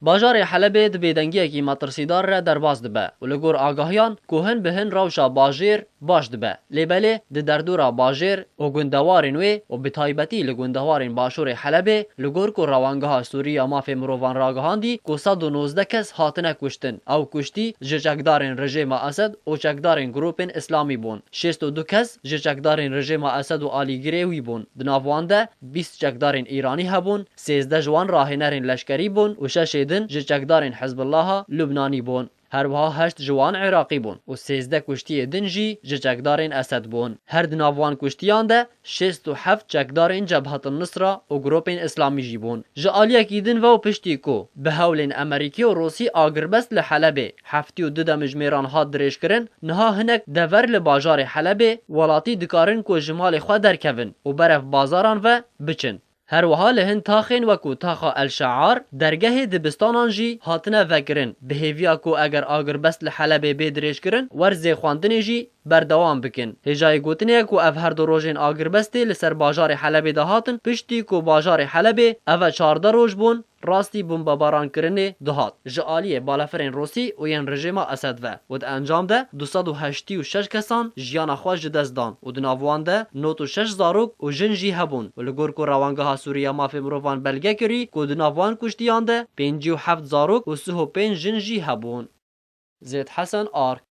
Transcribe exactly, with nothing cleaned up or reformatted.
Bajarê Helebê di bêdengiyekî metirsîdar re derbas dibe û li gor agahiyan ku hin bi hin rewşa bajêr baş dibe. Lê belê di derdora bajêr û gundewarên wê û bi taybetî li gundewarên başûrê Helebê, li gor ku Rewangeha Sûrî ya Mafê Mirovan ragihandî ku sed û nozdeh kes hatine kuştin, ew kuştî ji çekdarên rejêma Esed û çekdarên grûpên Îslamî bûn. Şêst û du kes ji çekdarên rejêma Esed û alîgirê wî bûn. Di nav wan de bîst çekdarên Îranî hebûn, sêzdeh ji wan rahênerên leşkerî bûn û şeşê din ji çekdarên Hizbullaha Lubnanî bûn. Her wiha heşt ji wan Iraqî bûn û sêzdeh kuştiyê din jî ji çekdarên Esed bûn. Her di nav wan kuştiyan de şêst û heft çekdarên Cebhetin Nusra û grûpên Îslamî jî bûn. Ji aliyekî din ve û piştî ku bi hewlên Amerîkî û Rûsî agirbest li Helebê heftê û du demjimêran hat dirêjkirin, niha hinek dever li bajarê Helebê welatî dikarin ku ji malê xwe derkevin û berev bazaran ve biçin. Her wiha li hin taxên wekû taxa El Şear, dergehê dibistanan jî hatine vekirin, bi hêviya ku eger agirbest li Helebê bê dirêjkirin, werzê xwendinê jî berdewam bikin. Hêjayî gotinê ye ku ev her du rojên agirbestê li ser bajarê Helebê de hatin, piştî ku bajarê Helebê eve çardeh roj bûn, rastî bombebarankirinê dihat ji aliyê balafirên Rûsî û yên rejêma Esed ve û di encam de du sed û heştê û şeş kesan jiyana xwe ji dest dan û di nav wan de nod û şeş zarok û jin jî hebûn û li gor ku Rewangeha Sûrî ya Mafê Mirovan belge kirî ku di nav wan kuştiyan de pêncî û heft zarok û sih û pênc jin jî hebûn. Zêd Hesen, Ark.